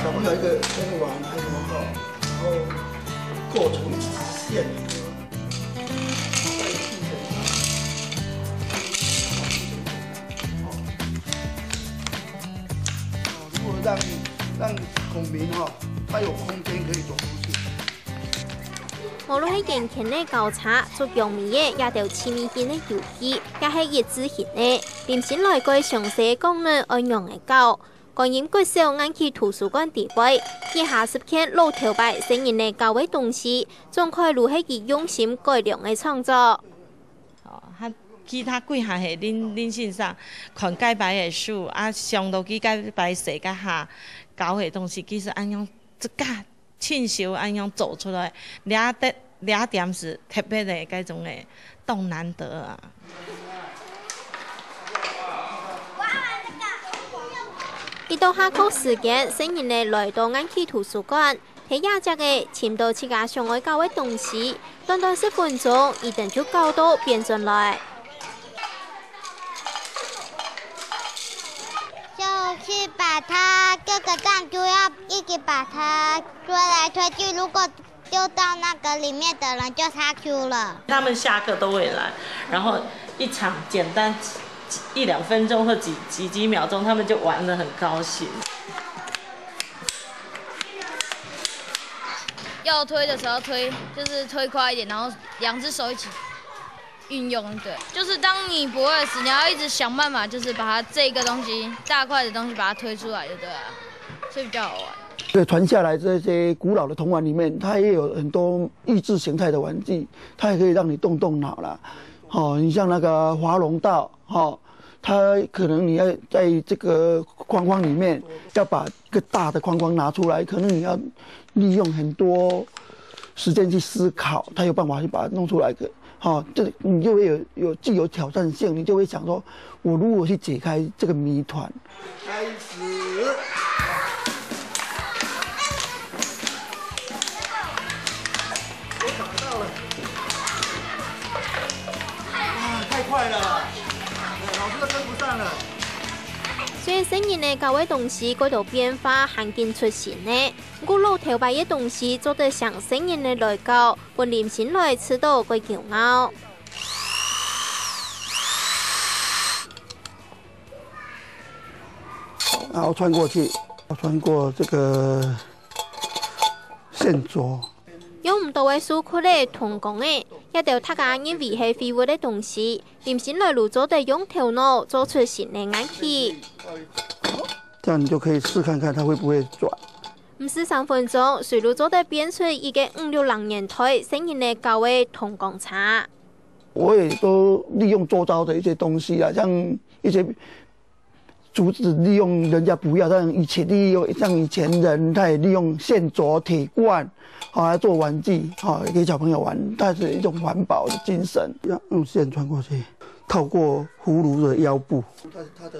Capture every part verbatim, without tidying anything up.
小朋友一个那个碗，还有什么哈，然后过成直线。如何让让孔明哈，他有空间可以走出去？無論係圓圈个交叉、捉薑米仔，也兜趣味性个遊戲，也係益智型个。林心來蓋詳細講明愛仰仔搞。 觀音國小硬體圖書館底背，一下十件老頭擺細人仔搞个東西，總概率係佢用心改良个創作。哦，佢其他幾下係恁恁先生看該擺个書，啊，想到佢該擺細个下搞个東西，其實恁樣自家親手恁樣做出來，這得這點係特別个該種个，當難得啊。 一到下課時間，細人仔來到硬體圖書館，在這跡仔尋到自家想愛搞个東西，短短十分鐘，佢等就搞到變轉來。就去把它各个站就要一直把它推来推去，如果 丢到那个里面的人就下去了。他们下课都会来，然后一场简单一两分钟或几几几秒钟，他们就玩得很高兴。要推的时候推，就是推快一点，然后两只手一起运用，对，就是当你不会时，你要一直想办法，就是把它这个东西大块的东西把它推出来，就对了，所以比较好玩。 对，传下来这些古老的铜碗里面，它也有很多益智形态的玩具，它也可以让你动动脑啦。哦，你像那个划龙道，哦，它可能你要在这个框框里面，要把一个大的框框拿出来，可能你要利用很多时间去思考，它有办法去把它弄出来的。好，这你就会有有具有挑战性，你就会想说，我如何去解开这个谜团？开始。我找到了。哇，太快了，老师都跟不上了。虽然細人仔搞个东西蓋多變化，還緊出新个，毋過老頭擺个东西做得像細人仔來搞，分林心來試著蓋驕傲。 然后穿过去，穿过这个线索。用毋到个手骨仔、铜管仔，這兜大家認為係廢物个東西，林心來就做得用頭腦做出新个樂器。这样你就可以试看看它会不会转。毋使三分鐘，隨就做得變出一个五六零年代細人仔搞个銅管車。 我也都利用周遭的一些东西啊，像一些竹子，利用人家不要，像以前利用像以前人，他也利用线索、铁罐，好来做玩具，好给小朋友玩，它是一种环保的精神。用用线穿过去，透过葫芦的腰部。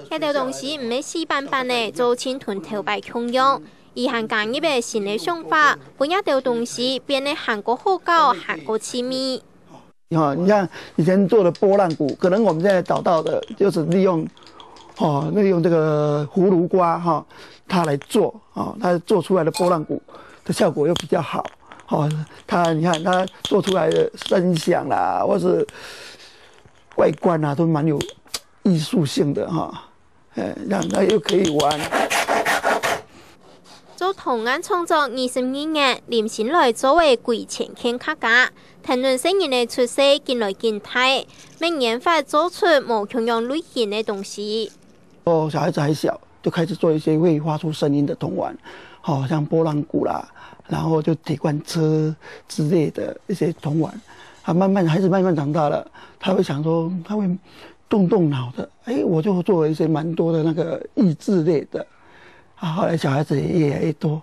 這兜東西毋係死板板个，做親像頭擺共樣，佢還加入了新个想法，分這兜東西變得還過好搞，還過趣味。 哈，你看以前做的拨浪鼓，可能我们现在找到的就是利用，哦，利用这个葫芦瓜哈，它来做，哦，它做出来的拨浪鼓的效果又比较好。哦，它你看它做出来的声响啦，或是外观啊，都蛮有艺术性的哈。 哎，让他又可以玩。做童玩創作二十二年，林心來做个歸千件客家，聽論細人仔出世緊來緊大，每年發做出無共樣類型个東西。哦，小孩子还小，就开始做一些会发出声音的童玩，好、像拨浪鼓啦，然后就铁罐车之类的一些童玩。啊，慢慢孩子慢慢长大了，他会想说，他会动动脑的，哎，我就做了一些蛮多的那个益智类的。啊，后来小孩子也越来越多，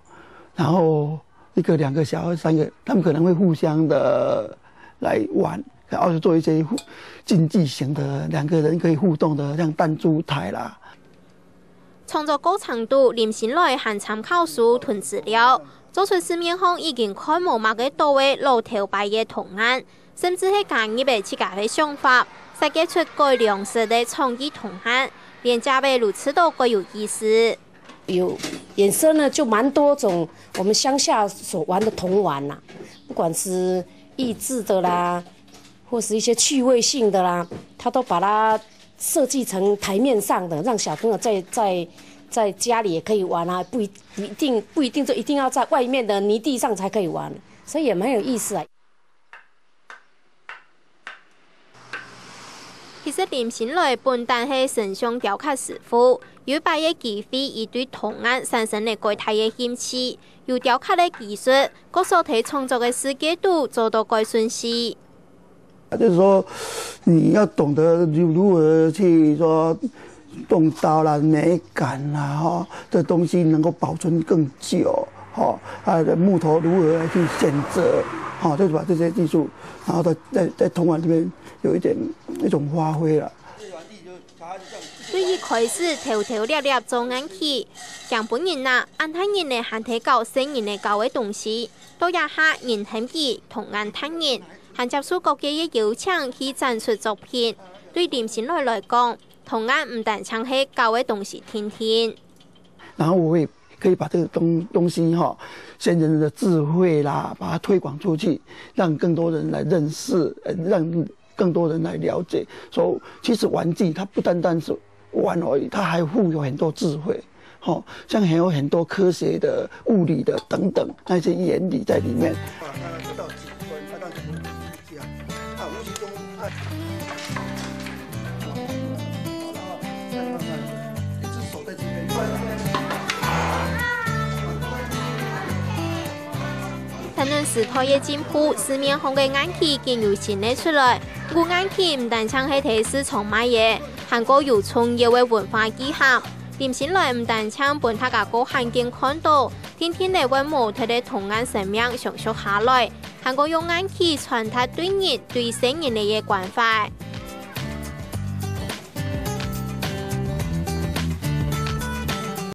然后一个、两个小孩、三个，他们可能会互相的来玩，然后就做一些互竞技型的，两个人可以互动的，像弹珠台啦。创作过程中，林心來還參考書同資料，做出市面上已經看無麼个多个老頭擺个童玩，甚至係加入了自家个想法，設計出改良式个創意童玩，連接了就試著蓋有意思。有衍生了就蛮多种我们乡下所玩的童玩啦，不管是益智的啦，或是一些趣味性的啦，他都把它设计成台面上的，让小朋友在在在家里也可以玩啊，不一不一定不一定就一定要在外面的泥地上才可以玩，所以也蛮有意思啊。其實林新來本旦係生相雕刻師傅，有一擺个機會，佢對童玩產生了蓋大个興趣，有雕刻个技術，過所在創作个世界肚做到蓋順序。就是說，你要懂得如如何去說动刀啦、美感啦，哈，这东西能够保存更久，哈，它的木头如何去选择，哈，就是把这些技术，然后在在在童玩里面有一点一种发挥了。對一開始偷偷掠掠做玩具，驚分人罵，恁大人了還在搞細人仔搞个東西，到這下人喊佢童玩達人，還接受各界个邀請去展出作品。對林新來來講，童玩毋單淨係搞个東西定定。然后我也可以把这个东东西哈，先人的智慧啦，把它推广出去，让更多人来认识，呃，让更多人来了解。所以其实玩具它不单单是玩而已，它还富有很多智慧。吼，像还有很多科学的、物理的等等那些原理在里面。台南時代个進步，市面項个玩具緊有新个出來。古玩具毋單淨係在市場賣个，還過有重要个文化意涵。林新來毋單淨分大家過罕見看到，定定仔會無忒个童玩生命相續下來，還過用玩具傳達對人、對細人仔个關懷。